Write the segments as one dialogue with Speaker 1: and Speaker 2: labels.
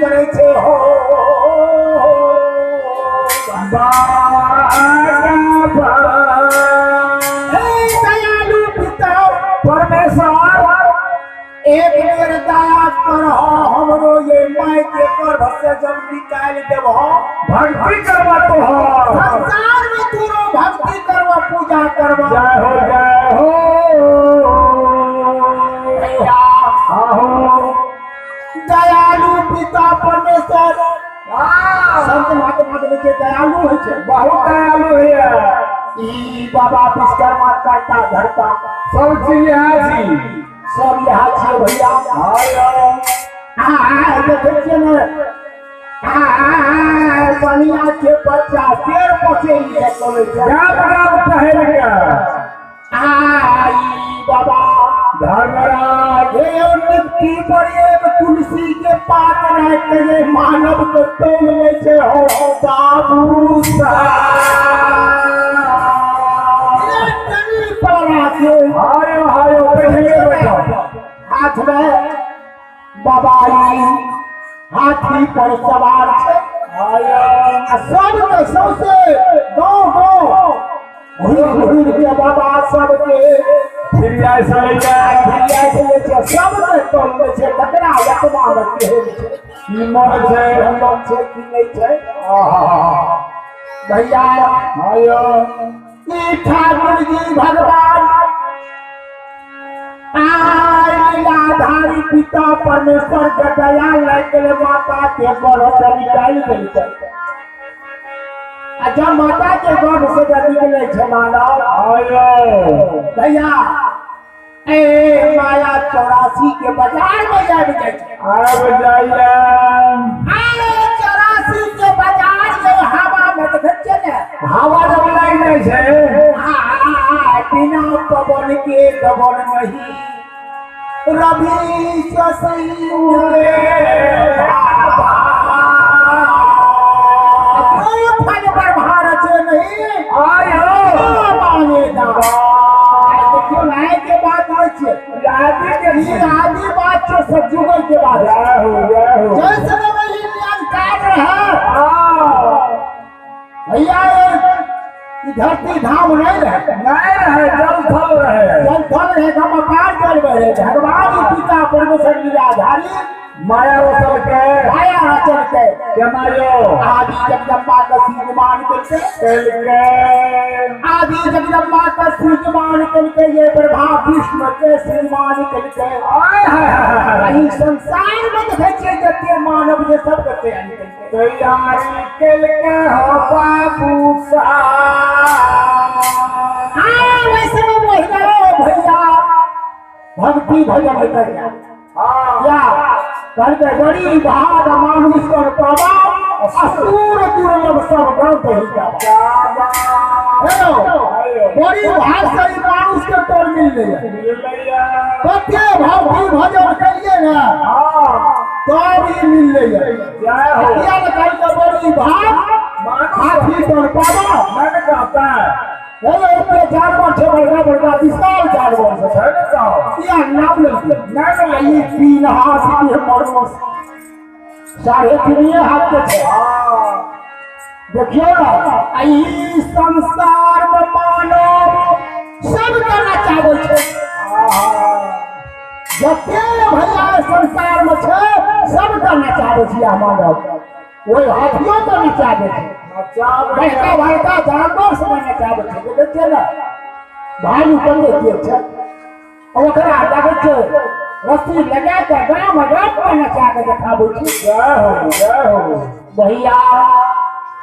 Speaker 1: करे छे हो। हे दयालु पिता
Speaker 2: परमेश्वर
Speaker 1: एक बेर दया करह हमरो ये my के गर्भ से जब निकालि देबह
Speaker 2: भक्ति करवा तो हो
Speaker 1: संसार में तोरो भक्ति करवा पूजा करवा।
Speaker 2: जय हो जय हो।
Speaker 1: भैया
Speaker 2: आहो
Speaker 1: दयालु पिता परमेश्वर संत महात्मा के जे दयालु होइ छै
Speaker 2: बहुत दयालु है
Speaker 1: ई बाबा विश्वकर्मा करता धरता
Speaker 2: सब चीज यहाँ छी
Speaker 1: सब यहाँ छियै भैया। आ देखै छियै ने बनिया के बच्चा शेर पसेरी के चलै छै
Speaker 2: गाम गाम टहल के
Speaker 1: आ ई बाबा
Speaker 2: धर्मराज
Speaker 1: हे नित्य पर एक तुलसी के पात राखि के जे मानव के तोल लै छै हो बाबू साहब।
Speaker 2: हायो हायो बैठे बैठो
Speaker 1: हाथ में बाबा ई हाथी पर सवार छै
Speaker 2: हायो
Speaker 1: आ सबके सौंसे गाँव गाँव घुरि घुरि के बाबा सबके
Speaker 2: फिर जाय से लैके
Speaker 1: फिरिया से लै छै सबके तोल लै छै ककरा आत्मा मे केहन छै
Speaker 2: की मन छै
Speaker 1: मन छै की नहि छै।
Speaker 2: आहा
Speaker 1: भैया
Speaker 2: हायो
Speaker 1: ई ठाकुर जी भगवान आधारी पिता परमेश्वर के दया लागि गेलै माता के गर्भ से निकालि देलकै आ जब माता के गर्भ से जब निकलै छै मानव
Speaker 2: हायो
Speaker 1: भैया ए माया 84 के बाजार में आबि जाइ छै
Speaker 2: आब जाइए
Speaker 1: आए 84 के बाजार में हवा में देखै छियै ने
Speaker 2: हवा जब लागि जाइ छै
Speaker 1: आ बिना पवन के गगन नहीं रवि कोई फल ब्रह्मा रचे नहीं
Speaker 2: आयो
Speaker 1: माने देखियौ ने आइ के बात होइ छै
Speaker 2: आदि के
Speaker 1: ई आदि बात छै सतयुग के बात छै।
Speaker 2: जय हो जय हो।
Speaker 1: जय समय में ई नियंकार रहे भैया ई धरती धाम नहीं रहे
Speaker 2: नहीं रहे जल थल रहे
Speaker 1: जल थल रहे गमकार जल बहे भगवान ही पिता परमेश्वर लीलाधारी
Speaker 2: माया रचल के
Speaker 1: माया रचल के
Speaker 2: के मायो
Speaker 1: आदि जगदम्बा का श्रीमान करके
Speaker 2: के
Speaker 1: आदि जगदम्बा का श्रीमान करके ये प्रभा विष्णु के श्रीमान करके
Speaker 2: आय हाय हाय
Speaker 1: एहि संसार में देखै छियै जते मानव जे सब के तैयारी करके
Speaker 2: तैयारी केलके हो बाबू साहब।
Speaker 1: हाँ वैसे में महिला भैया भक्ति भजन होते हैं
Speaker 2: हाँ
Speaker 1: या कहलकै बड़ी भाग मानुष कर पावा असुर दुर्लभ सब ग्रंथ ही गावा। हेलो बड़ी भाग से ई मानुष के तोर मिल गया कते भक्ति भजन करिए ना तब ई मिल गया।
Speaker 2: जय हो।
Speaker 1: किया ने कहलकै बड़ी भाग हाथी पर पावा
Speaker 2: मन कहता है
Speaker 1: हेलो एते जानवर छै बड़का बड़का विशाल जानवर सब
Speaker 2: है ना साहब
Speaker 1: किया नाम लेलकै
Speaker 2: नहीं
Speaker 1: ई 3 हाथ के मरमस 3.5 हाथ के छै। देखियौ ना ई संसार में मानव सब के नचाबै छै जते भैया संसार में छै सब के नचाबै छै मानव ओहि हाथियो के नचाबै छै बड़का बड़का जानवर सब नचाबै छै। देखै छियै ने भालू कते तेज छै ओकरा देखै छियै रस्सी लगा के गाम गाम में नचा के देखाबै छै।
Speaker 2: जय हो जय हो
Speaker 1: भैया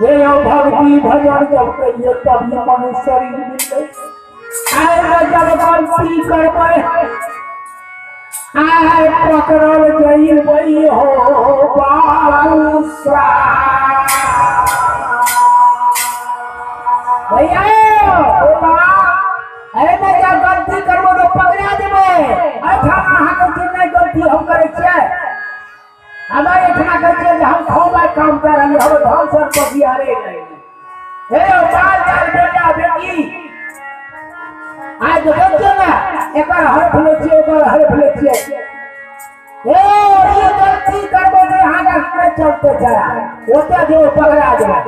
Speaker 1: हे भक्ति भजन जब करिए तब ये मनुष्य शरीर मिलतै। आइ जब गलती करबै आइ पकड़ल जइबै हो बाबू साहब। भैया एहिमे जब गलती करबो तो पकड़ा जेबै। एहिठाम अहाँ कहै छियै नहि गलती हम करै छियै हमारे एहिठिना कहै छियै जे हम खूब आइ काम कए रहलियै हम धन सम्पत्ति हरे नहि। हे बाल बाल बेटा बेटी आइ देखै छियै ने एकर हरफ लै छियै ओकर हरफ लै छियै। हे ई गलती करबो तऽ अहाँके नहि चलते चला ओतऽ जे पकड़ा जेबै।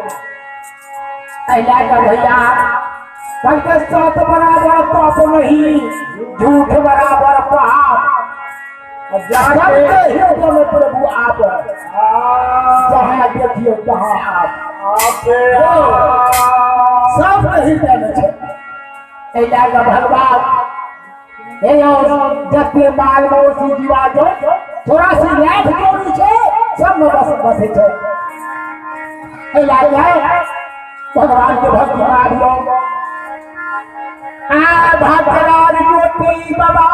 Speaker 1: एहि लए कऽ भैया कहलकै सत बराबर तप नहीं, झूठ बराबर पाप।
Speaker 2: जाके
Speaker 1: सबके हृदय में प्रभु आप, जहाँ देखियो तहाँ आप।
Speaker 2: आपे
Speaker 1: सबके हृदय में छै। एहि लए कऽ भगवान हे यौ, जते माल मवेशी जीवा जो 84 लाख जोड़ी छै, सबमे बस बसै छै। एहि लए कऽ भगवान के भक्ति मारियो। आ भद्रार ज्योति बाबा